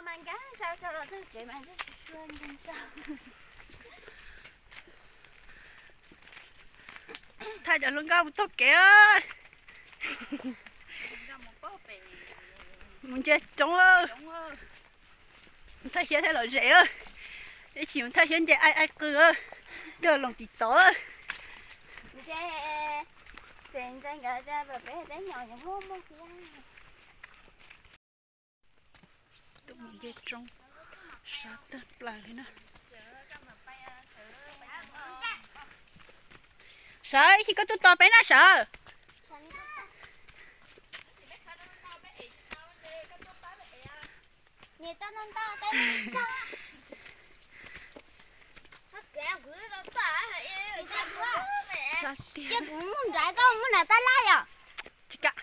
Mas nkag sab sab los txog tsev mas txog sua ntag. Thaij cov hluas nkauj mus taug kev. Mus nce roob. Mus thawj hiab thiaj lom zem. Ib chim mus thawj hiab nce aib aib qw, coj loos tiv tov. Tuaj mus nce roob sab tag plaws li na. Sawv, ib chim koj tuaj tos peb na Sawv. Sab tiag. Kuv mus nrad, koj mus nram tab laj yom? Tsis kam.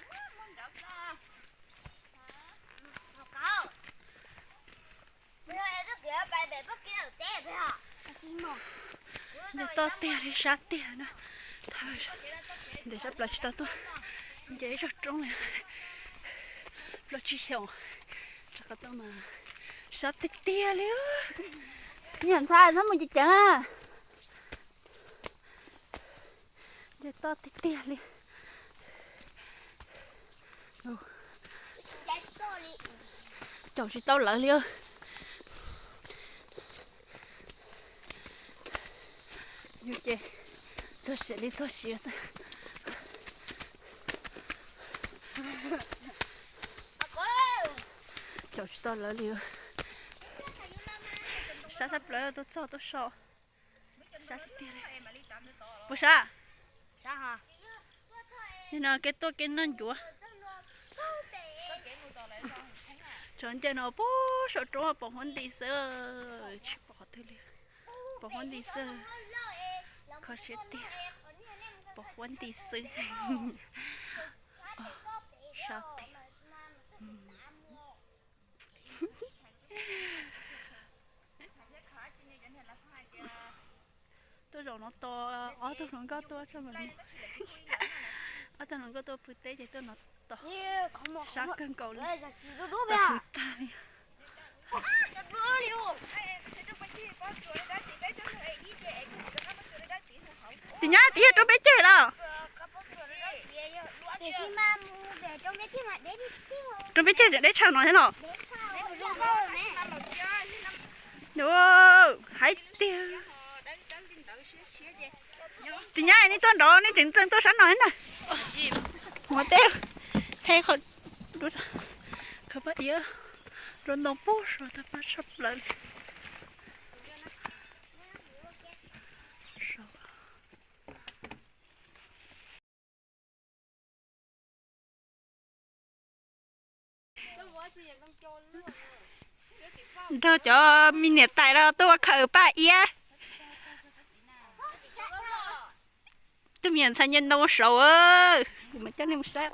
Nce toj tiag li, sab tiag na. Ntes sab plaws tsis tau tuaj. Nce ib zog roob li plaub tsib xyoos, rov qab tuaj mas sab tiag tiag li. Niam ntxhais txhob mus ceev ceev. Nce toj tiag tiag li. Caum tsis tau lawv li. Yus ces txog siav li txog siav xwb. Caum tsis tau lawv li. Sab sab plaws tuaj txog tuaj so. Sab tiag tiag li. Puas sab? Nim no kev tuaj kev noj ncuav. Tsov nce no puag saum roob pom huab nti xwb, tsis pom qhov twg li. Pom huab nti xwb. Kho siab tiag. Pom huab nti xwb. Sab tiag. Tuaj zaum no tos ob tug hluas nkauj tuaj tso mas. Ob tug hluas nkauj tuaj pw teb ces tuaj no tos. Sab kawg nkaus li. Tag li. Tim nyab, tim yog roob peb ceg los? Roob peb ceg deb tshaj no thiab no. Hais tiag. Tim nyab, nej tuaj nraud nej tseem txeev tuaj sab no thiab ntag. Mus teb, thaij qhov, qhov paj iab, nrov ntoo puag saud tag paj tshaj plaws li. Nrog cov me niam tais los tuaj ua khaws paj iab. Tus me nyuam ntxhais nce ntoo saud, kuv mam coj nej mus saib.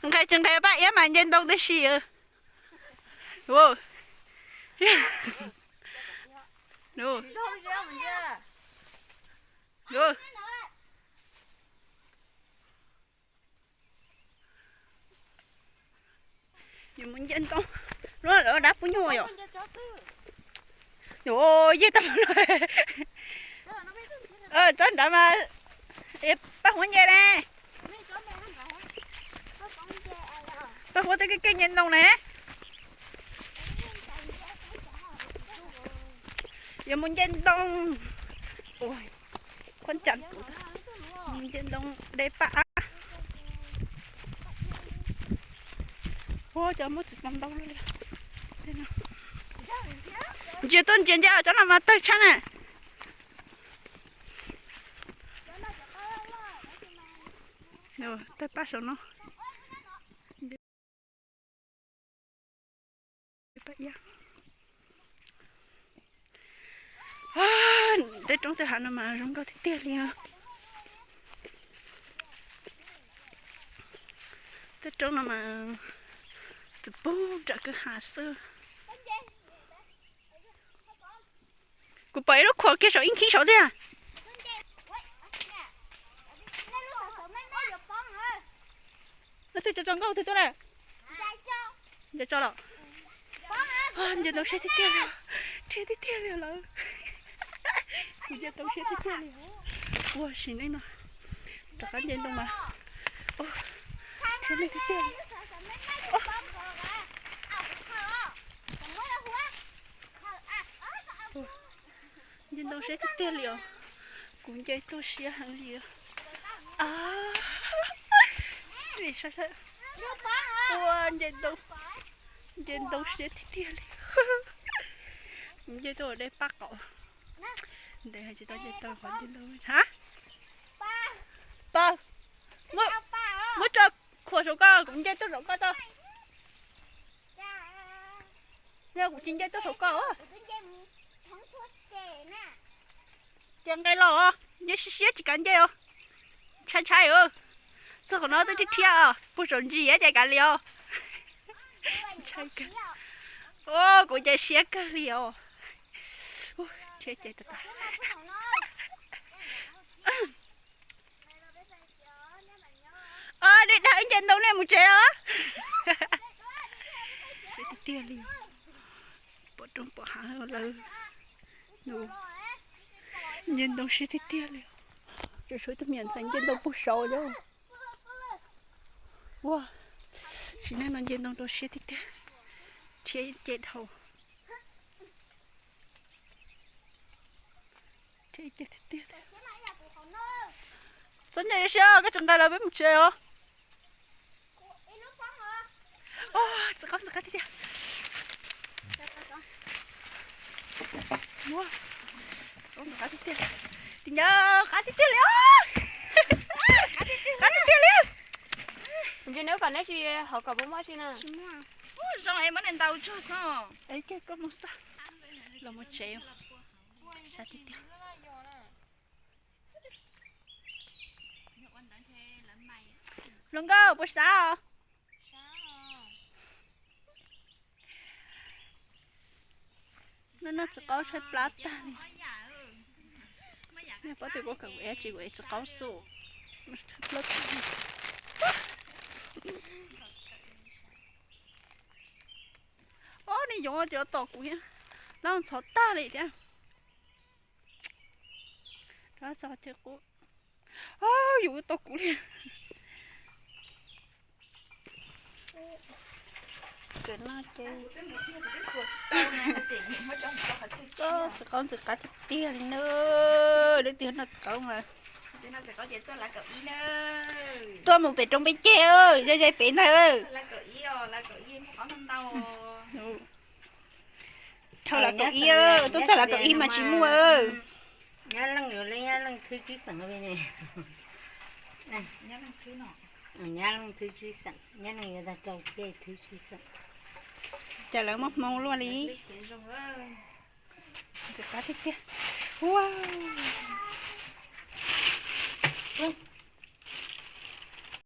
Nqhis tsis nqhis paj iab mas nce ntoo tib si. Yuav mus nce ntoo, lub dab pub nyuj yom. Yog tag, tsob nrad mas paj huab nce ne. Paj huab twb keej keej nce ntoo ne. Yuav mus nce ntoo. Khuab ncas kuv, mus nce ntoo de paj ab. Ua cov muab txiv tau ntau luaj li. Ntsia tuaj ntsia ntsia cov no mas tawg tshaj na. Tawg paj saum no. Tej roob tej hav no mas zoo nkauj tiag tiag li os. Tej roob no mas txawm poob nram kwj ha xwb. Kuv pom ib lub khuam kiag saum ib nkhib saud tiag. Leej twg tso tso nkauj twg tuaj na? Nce tso los. Nce ntoo siab tiag tiag li, rhiab tiag tiag li lawm. Kuv nce ntoo siab tiag tiag li. Ua sim neej no rov qab nce ntoo mas rhiab neeg tiag tiag li. Nce ntoo siab tiag tiag li os. Kuv nce tuaj siab heev li. Ua nce ntoo, nce ntoo siab tiag tiag li. Kuv nce tuaj dej pab qaum. Ntev tsis tau nce tau qhov nce ntoo. Ha, Paj, muab, muab rau khuam saum koj, kuv nce tuaj saum koj tso. Yog kuv tsis nce tuaj saum koj. Ces nqe los, nce siab siab tsis kav nce os. Ntshai ntshai. Txog qhov no twb rhiab rhiab os, puag saum ntsis ces kav liam os. Ntshai kawg. Kuv ces siab kawg li os. Rhiab ces tas tas. Dej dag wb nce ntoo nej mus tsev os. Tiag tiag li. Pom roob pom hav lawm. Nce ntoo siab tiag tiag li. Tseem tshuav ib tug me nyuam ntxhais nce ntoo puag saud os. Ua, sim neej no nce ntoo rau siab tiag tiag. Rhiab ces dhau. Rhiab ces tiag tiag. Txhob nce siab, koj tsis nqes lawm peb mus tsev os. Txiv qaub ntxim qab tiag tiag. Ntxim qab tiag tiag. Tim ncauj qab tiag tiag li os. Qab tiag tiag li. Ntshe neb kom neb tsis hov kom puas muaj si na. Zoo es muab nws ntaus tsuag xwb. Es koj mus xwb. Los mus tsev. Sab tiag tiag. Hluas nkauj puas sab os? No noj txiv qaub tshaib plab tag li. Nej paub tias kuv kam kuv ev tsis kuv ev txiv qaub xwb. Tshaib plab tag li. Ob, niag yoov cov tom kuv thiab, lawv ntxhov tag li thiab. Rov txog ces qub, yus tom kuv li. Kawm no ces txiv qaub ntxim qab tiag tiag li na. Lub twg noj txiv qaub mas tuaj mus pem roob peb ceg, ze ze pem ntag. Dhau lawv kaum ib, tuaj txog lawv kaum ib mas tsis muaj. Nyab Leej, Nyab Leej thwb tswb xeem. Nyab Leej thwb tswb xeem, Nyab Leej yuav tag rau thiab thwb tswb xeem. Cas lawv muaj hmoo luaj li. Ntxim qab tiag tiag. Ua,